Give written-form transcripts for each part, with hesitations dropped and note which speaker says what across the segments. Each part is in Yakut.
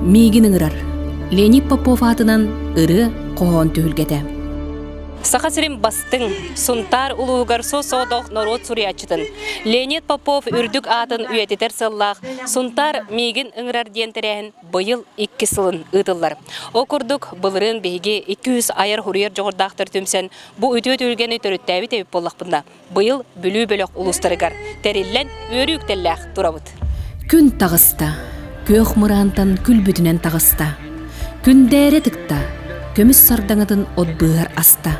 Speaker 1: миигин ыҥырар. Леонид Попов аатынан ырыа хоһоон түһүлгэтэ.
Speaker 2: Саха сирин бастыҥ, Сунтаар улууһугар со-соодох норуот суруйааччытын Леонид Попов үрдүк аатын үйэтитэр сыаллаах Сунтаар миигин ыҥырар диэн тэрээһин быйыл иккис сылын ыытыллар. Ол курдук, былырыын биһиги 200 айар-суруйар дьоҕурдаахтар түмсэн бу үтүө түһүлгэни төрүттээбит эбит буоллахпытына, быйыл Бүлүү бөлөх улуустарыгар тэриллэн үөрүү үктэллээх турабыт.
Speaker 1: Күн таҕыста, күөх мыраантан күлбүтүнэн таҕыста. Күндээрэ тыкта, көмүс сардаҥатын от быыһар аста.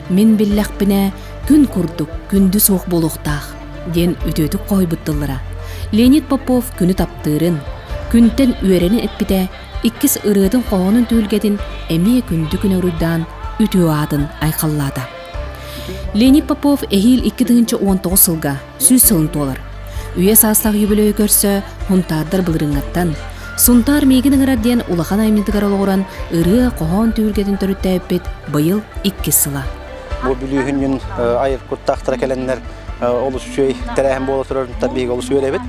Speaker 1: Мин биллэхпинэ, күн курдук күндү суох буолуохтаах, диэн үтүөтүк хоһуйбут тыллара. Леонид Попов күнү таптыырын, күнтэн үөрэнин эппитэ, иккис ырыатын-хоһоонун түһүлгэтин эмиэ күндү күнэ уруйдаан үтүө аатын айхаллаата. Леонид Попов эһиил 2019 сылга 100 сылын туолар. Үйэ саастаах юбилейы көрсө Һунтаардар былырыыҥҥаттан Сунтаар миигин ыҥырар диэн улахан айымньытыгар олоҕуран ырыа, хоһоон түһүлгэтин төрүттээбиппит быйыл иккис сыла.
Speaker 3: Бу бүлүүһүнньүн айыр куттаахтара кэлэннэр олус үчүгэй тэрээһин буола турарыттан биһиги олус үөрэбит.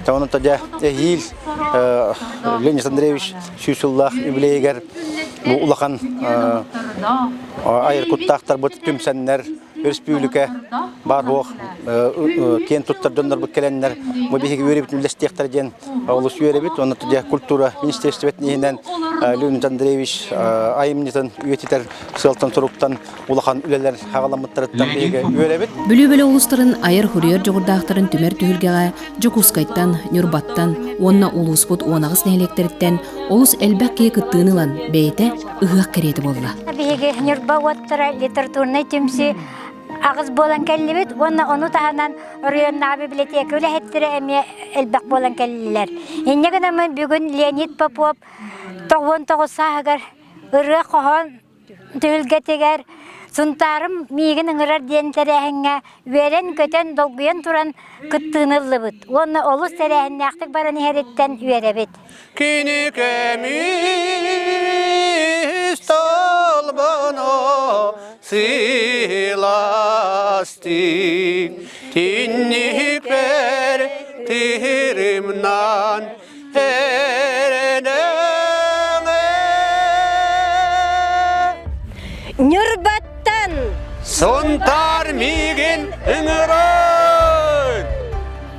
Speaker 3: Онон дьэ эһиил Леонид Андреевич сүүс сыллаах юбилейигэр бу улахан айыр куттаахтарбыт түмсэннэр өрөспүүбүлүкэ баар буох киэн туттар дьоннорбут кэлэннэр бу биһиги үөрэбит үллэстиэхтэрэ диэн олус үөрэбит уонна культура министерствотын иһинэн Леонид Андреевич айымньытын үйэтитэр сыалтан соруктан улахан үлэлэр хаҕаламмыттарыттан биһиги үөрэбит.
Speaker 1: Бүлүү бөлөх улуустарын айар-суруйар дьоҕурдаахтарын түмэр түһүлгэҕэ Дьокуускайтан, Ньурбаттан уонна улууспут 18 нэһилиэктэриттэн олус элбэх киһи кыттыыны ылан бэйэтэ ыһыах кэриэтэ буолла.
Speaker 4: Биһиги Ньурба уоттара литературнай түмсүү аҕыс буолан кэллибит уонна ону таһынан оройуоннааҕы библиотека үлэһиттэрэ эмиэ элбэх буолан кэллилэр. Инньэ гынаммын бүгүн Леонид Попов 99 сааһыгар ырыа-хоһоон түһүлгэтигэр Сунтаарым миигин ыҥырар диэн тэрээһиҥҥэ үөрэн-көтөн, долгуйан туран кыттыыны ыллыбыт уонна олус тэрээһиннээхтик баран иһэриттэн үөрэбит.
Speaker 5: Кини көмүс толбоно сыластык тинникпэр тыырымнан
Speaker 4: Ньурбаттан
Speaker 5: Сунтаар миигин ыҥырар!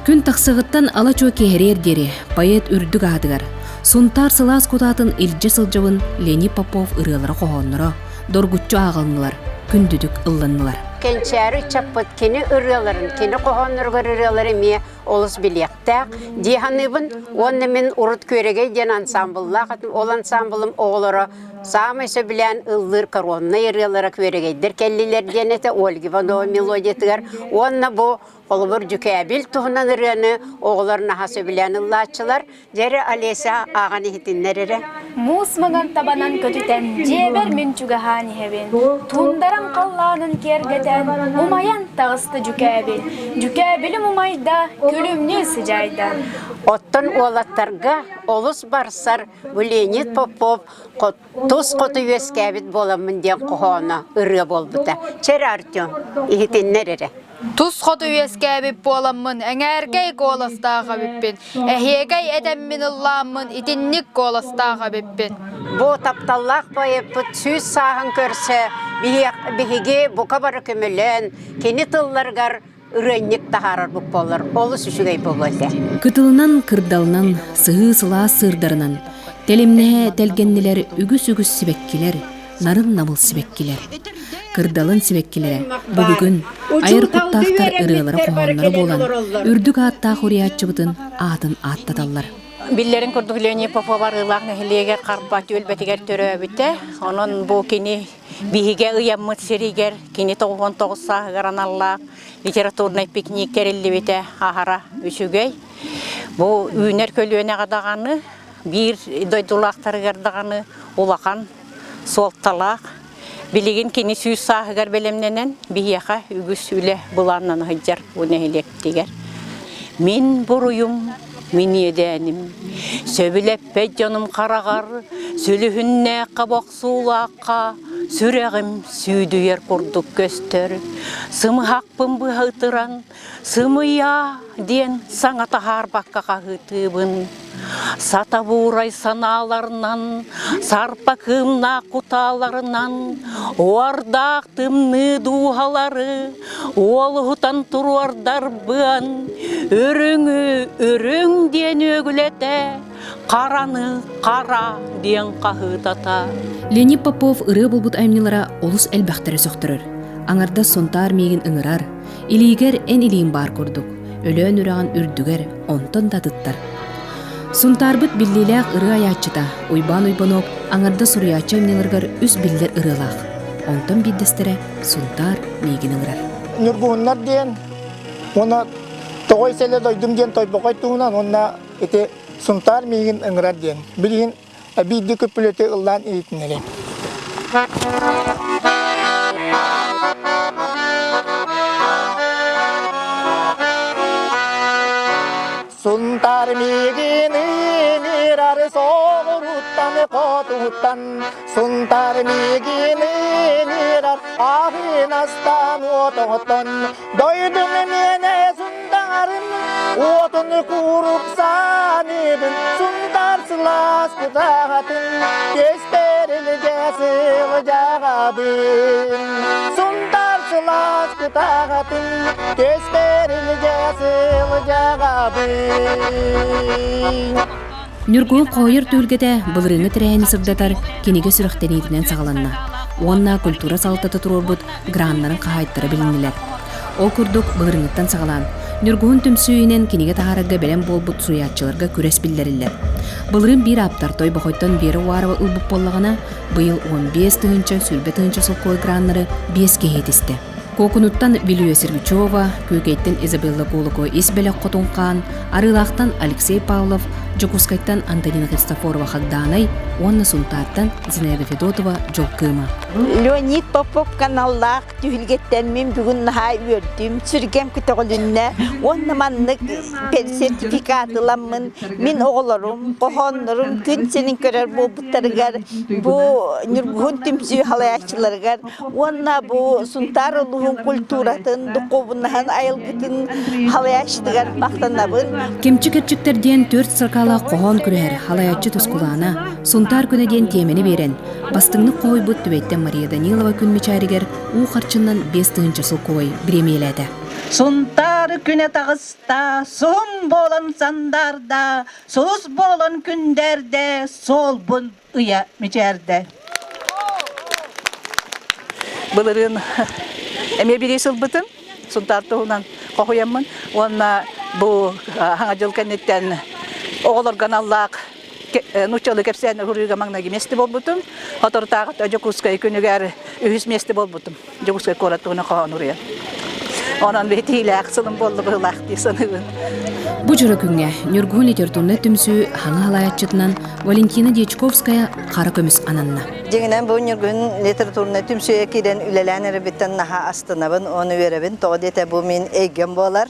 Speaker 1: Күн тахсыҕыттан ала-чуо киэһэриэр диэри поэт үрдүк аатыгар Сунтаар сылаас кутаатын илдьэ сылдьабын Леонид Попов ырыалара-хоһоонноро доргуччу ааҕылыннылар, күндүтүк ылланнылар.
Speaker 6: Кэнчээри ыччаппыт кини ырыаларын, кини хоһоонноругар ырыалары эмиэ олус билиэхтээх дии саныыбын. Уонна мин урут Күөрэгэй диэн ансаамбыллаах этим. Ол ансаамбылым оҕолоро саамай сөбүлээн ыллыыр короннай ырыалара Күөрэгэйдэр кэллилэр диэн этэ Ольга Иванова мелодиятыгар. Уонна бу холобур Дьүкээбил туһунан ырыаны оҕолор наһаа сөбүлээн ыллааччылар. Дьэ Олеся ааҕан иһитиннэр эрэ.
Speaker 7: Муус маҥан табанан көтүтэн, дьиэбэр мин чугаһаан иһэбин. Туундарам халлаанын киэргэтэн, умайан таҕыста дьүкээбил. Дьүкээбилим умайда, күлүмнүү сыдьаайда.
Speaker 6: Оттон уолаттарга олус барсар бу Леонид Попов тус хоту үөскээбит буоламмын диэн хоһооно ырыа буолбута. Чэр Артем, иһитиннэр эрэ.
Speaker 7: Тус хоту үөскээбит буоламмын, эҥээркэй куоластаах эбиппин. Эһиэгэй этэммин ыллааммын, итинник куоластаах эбиппин.
Speaker 6: Бу тапталлаах поэппыт сүүс сааһын көрсө биһиги бука бары көмөлөөн, кини тылларыгар ырыанньык таһаарарбыт буоллар олус үчүгэй буолуо этэ.
Speaker 1: Кытылынан, кырдалынан, сыһыы сылаас сыырдарынан, тэлимнэһэ тэлгэннилэр үгүс-үгүс сибэккилэр, нарын-намыл сибэккилэр. Кырдалын сибэккилэрэ бу бүгүн айар куттаахтар ырыалара-хоһоонноро буолан, үрдүк ааттаах уруйааччыбытын аатын ааттаталлар.
Speaker 8: Биллэрин курдук Леонид Попов Арыылаах нэһилиэгэр Харба түөлбэтигэр төрөөбүтэ. Онон бу кини биһигэ ыйаммыт сиригэр кини 99 сааһыгар аналлаах литературнай пикник тэриллибитэ аһара үчүгэй. Бу үүнэр көлүөнэҕэ даҕаны, биир дойдулаахтарыгар даҕаны улахан суолталаах. Билигин кини сүүс сааһыгар бэлэмнэнэн биһиэхэ үгүс үлэ былааннана сылдьар бу нэһилиэктигэр. Мин буруйум, мин иэдээним, сөбүлэппэт дьонум хараҕар, сүлүһүннээххэ бохсуулаахха.
Speaker 9: Сүрэҕим сүүдүйэр курдук көстөр, сымыһахпын быһа ытыран, сымыйа диэн саҥа таһаарбакка хаһыытыыбын. Сатабуурай санааларынан, сарпа кыымнаах кутааларынан, уордаах тымныы дууһалары уолуһутан туруордарбыан, үрүҥү үрүҥ диэн үөгүлэтэ, хараны хара диэн хаһыытата.
Speaker 1: Леонид Попов ырыа булбут айымньылара олус элбэхтэрэ сөхтөрөр. Аҥардас Сунтаар миигин ыҥырар, илиигэр эн илииҥ баар курдук, Өлөөн үрэҕин үрдүгэр онтон да атыттар. Сунтаарбыт биллиилээх ырыа айааччыта Уйбаан Уйбанов аҥардас суруйааччы айымньыларыгар үс биллэр ырыалаах. Онтон биирдэстэрэ Сунтаар миигин ыҥырар.
Speaker 10: Ньургуһуннар диэн уонна Тоҕой сэлэ дойдум диэн Тойбохой туһунан уонна ити Сунтаар миигин ыҥырар диэн. Билигин биирдии күппүлүөтү ыллаан иһитиннэрим. Сунтаар миигин ыҥырар соҕуруттан хотуттан Сунтаар миигин ыҥырар аһын астаан уотоҕуттан Дойдум миэнэ сунтаарым, уотун куурук сааныбын, сунтаар сылаас кутаҕатын, кэстэрилгэ сылдьаҕабын. Сунтаар сылаас кутаҕатын, кэстэрилгэ сылдьаҕабын.
Speaker 1: Ньургуһун хоһуйар түһүлгэтэ былырыыҥҥы тэрээһини сырдатар кинигэ сүрэхтэниитинэн саҕаланна уонна культура салалтата туруорбут граннарын хаһаайыттара билиннилэр. Ол курдук, былырыыҥҥыттан саҕалаан, Ньургуһун түмсүү иһинэн кинигэ таһаарарга бэлэм буолбут суруйааччыларга күрэс биллэриллэр. Былырыын биир ааптар Тойбохойтон Вера Уарова ылбыт буоллаҕына, быйыл 15 тыһыынча, 20 тыһыынча солкуой граннары биэс киһи итистэ. Куокунуттан Вилюя Сергучева, Күүкэйтэн Изабелла Кулакова ис бэлэх Хотун Хаан, Арыылаахтан Алексей Павлов, Дьокуускайтан Антонина Христофорова Хагдаанай уонна Сунтаартан Зинаида Федотова Дьол Кыыма.
Speaker 11: Леонид Попов каналлаах түһүлгэттэн мин бүгүн наһаа үөрдүм, сүргэм көтөҕүлүннэ уонна маннык сертификат ыламмын мин оҕолорум, хоһооннорум күн сирин көрөр буолбуттарыгар бу Ньургуһун түмсүү халайааччыларыгар уонна бу Сунтаар улууһун культуратын, духуобунаһын айылгытын халайааччытыгар махтанабын.
Speaker 1: Кэмчи кэрчиктэр диэн түөрт строкалаах хоһоон күрэһэр халайааччы Тускулаана Сунтаар күнэ диэн тиэмэни биэрэн, бастыҥнык хоһуйбут Түбэйтэн Мария Данилова күн мичээригэр уу харчыннан 5000 солкуобай бириэмийэлээтэ.
Speaker 12: Сунтаар күнэ таҕыста, суһум буолан сандаарда, сулус буолан күндээрдэ, суолбун ыйа мичээрдэ. Былырыын эмиэ бириис ылбытым, Сунтаар туһунан хоһуйаммын уонна бу Хаҥа дьыл кэнниттэн оҕолорго аналлаах нууччалыы кэпсээн уруйга маҥнайгы миэстэ буолбутум. Соторутааҕыта Дьокуускай күнүгэр үһүс миэстэ буолбутум. Дьокуускай куорат туһунан хоһоон уруйан. Онон битиилээх сылым буолла быһыылаах дии саныыбын.
Speaker 1: Бу дьоро күҥҥэ Ньургуһун литературнай түмсүү хаҥа халаайаччытынан Валентина Дьячковская хара көмүс ананна.
Speaker 13: Дьиҥинэн бу Ньургуһун литературнай түмсүүгэ киирэн үлэлээн эрэрбиттэн наһаа астынабын уонна үөрэбин. Тоҕо диэтэ бу мин эйгэм буолар.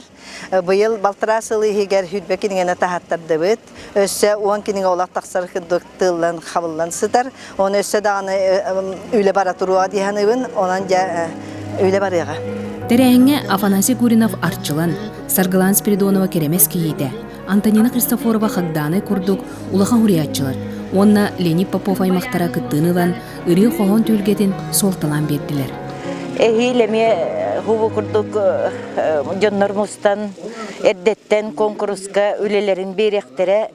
Speaker 13: Быйыл балтараа сыл иһигэр сүүрбэ кинигэни таһааттардыбыт. Өссө уон кинигэ олох тахсар курдук тыыллан хабыллан сытар. Оны өссө даҕаны үлэ бара туруоҕа дии саныыбын. Онон дьэ үлэ барыаҕа.
Speaker 1: Тэрээһиҥҥэ Афанасий Гуринов Арчылан, Саргылаан Спиридонова Кэрэмэс кийиитэ, Антонина Христофорова Хагдаанай курдук улахан уһуйааччылар уонна Леонид Попов аймахтара кыттыыны ылан ырыа-хоһоон түһүлгэтин суолталаан биэрдилэр.
Speaker 14: Эһиил эмиэ хубу курдук дьоннор мустан эрдэттэн куонкуруска үлэлэрин биэриэхтэрэ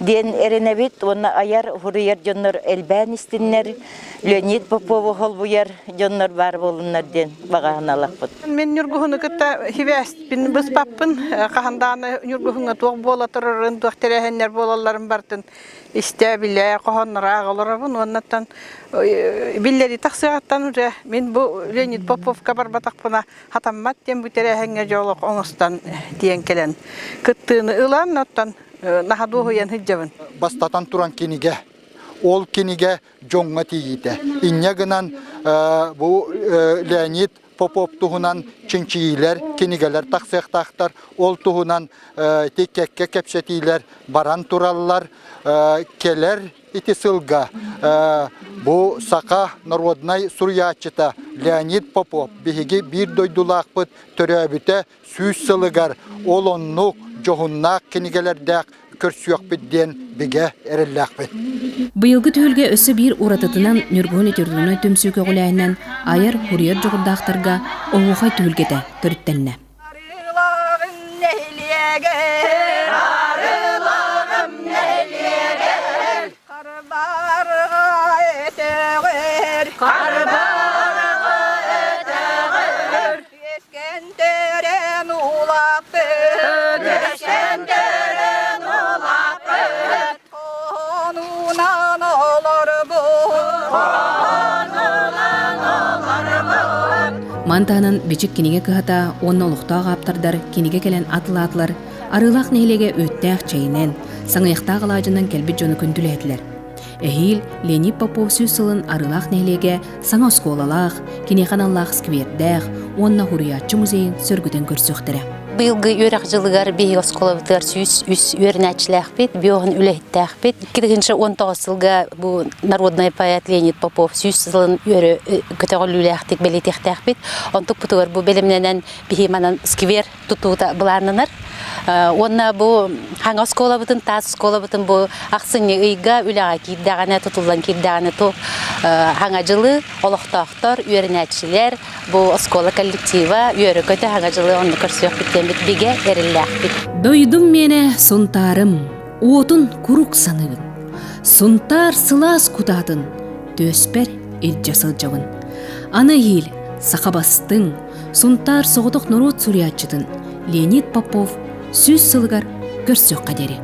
Speaker 14: диэн эрэнэбит уонна айар суруйар дьоннор элбээн истиннэр, Леонид Попову холбуйар дьоннор баар буолуннар диэн баҕа санаалаахпыт.
Speaker 15: Мин Ньургуһуну кытта сибээспин быспаппын, хаһан даҕаны Ньургуһуҥҥа туох буола турарын, туох тэрээһиннэр буолалларын барытын истэ-билэ, хоһоонноро ааҕа олоробун уоннаттан биллэрии тахсыаҕыттан уже мин бу Леонид Поповка барбатахпына хатаммат диэн бу тэрээһиҥҥэ дьолох оҥостон тиийэн кэлэн кыттыыны ылан оттон наһаа дуоһуйан сылдьабын.
Speaker 16: Бастатан туран кинигэ. Ол кинигэ дьоҥҥо тиийиитэ. Инньэ гынан бу Леонид. Попов туһунан чинчийиилэр, кинигэлэр тахсыахтаахтар. Ол туһунан ити кэккэ кэпсэтиилэр баран тураллар. Кэлэр ити сылга бу саха народнай суруйааччыта Леонид Попов биһиги биир дойдулаахпыт төрөөбүтэ 100 сылыгар ол оннук дьоһуннаах кинигэлэрдээх көрсүөхпүт диэн бигэ эрэллээхпит.
Speaker 1: Быйылгы түһүлгэ өссө биир уратытынан Ньургуһун литературнай түмсүү көҕүлээһинэн айар, суруйар дьоҕурдаахтарга оһуохай түһүлгэтэ төрүттэннэ.
Speaker 17: Арыылааҕым нэһилиэгэр, арыылааҕым нэһилиэгэр, Харбарга өтөҕөр, Харбарга өтөҕөр, Үөскэн төрөн улааппыт, Үөскэн төрөн улааппыт, Хоһоонунан олорбут, Хоһоонунан олорбут.
Speaker 1: Маны таһынан Бичик кинигэ кыһата уонна олохтоох ааптардар кинигэ кэлэн атылаатылар, Арыылаах нэһилиэгэ үүттээх чэйинэн, саҥыйахтаах алаадьынан кэлбит дьону күндүлээтилэр. Эһиил Леонид Попов сүүс сылын Арыылаах нэһилиэгэ саҥа оскуолалаах, киниэхэ аналлаах сквердээх уонна суруйааччы музейын сөргүтэн көрсүөхтэрэ.
Speaker 8: Быйылгы үөрэх дьылыгар биһиги оскуолабытыгар 103 үөрэнээччилээхпит, биоһун үлэһиттээхпит. 2019 сылга бу народный поэт Леонид Попов 100 сылын үөрэ көтөҕүллүүлээхтик бэлиэтиэхтээхпит. Онтукпутугар бу бэлэмнэнэн биһи манан сквер тутуута былааннанар. Уонна бу хаҥа оскуолабытын, таас оскуолабытын бу ахсынньы ыйга үлэҕэ киирдэҕинэ, тутуллан киирдэҕинэ ту хаҥа дьылы олохтоохтор, үөрэнээччилэр, бу оскуола коллектива үөрэ-көтө хаҥа дьылы онно көрсүөхпүт диэммит бигэ эрэллээхпит.
Speaker 1: Дойдум миэнэ Сунтаарым, уотун курук саныыбын. Сунтаар сылаас кутаатын түөспэр илдьэ сылдьабын. Аны иһиил саха бастыҥ, Сунтаар соҕотох норуот суруйааччытын Леонид Попов 100 сылыгар көрсүөххэ диэри.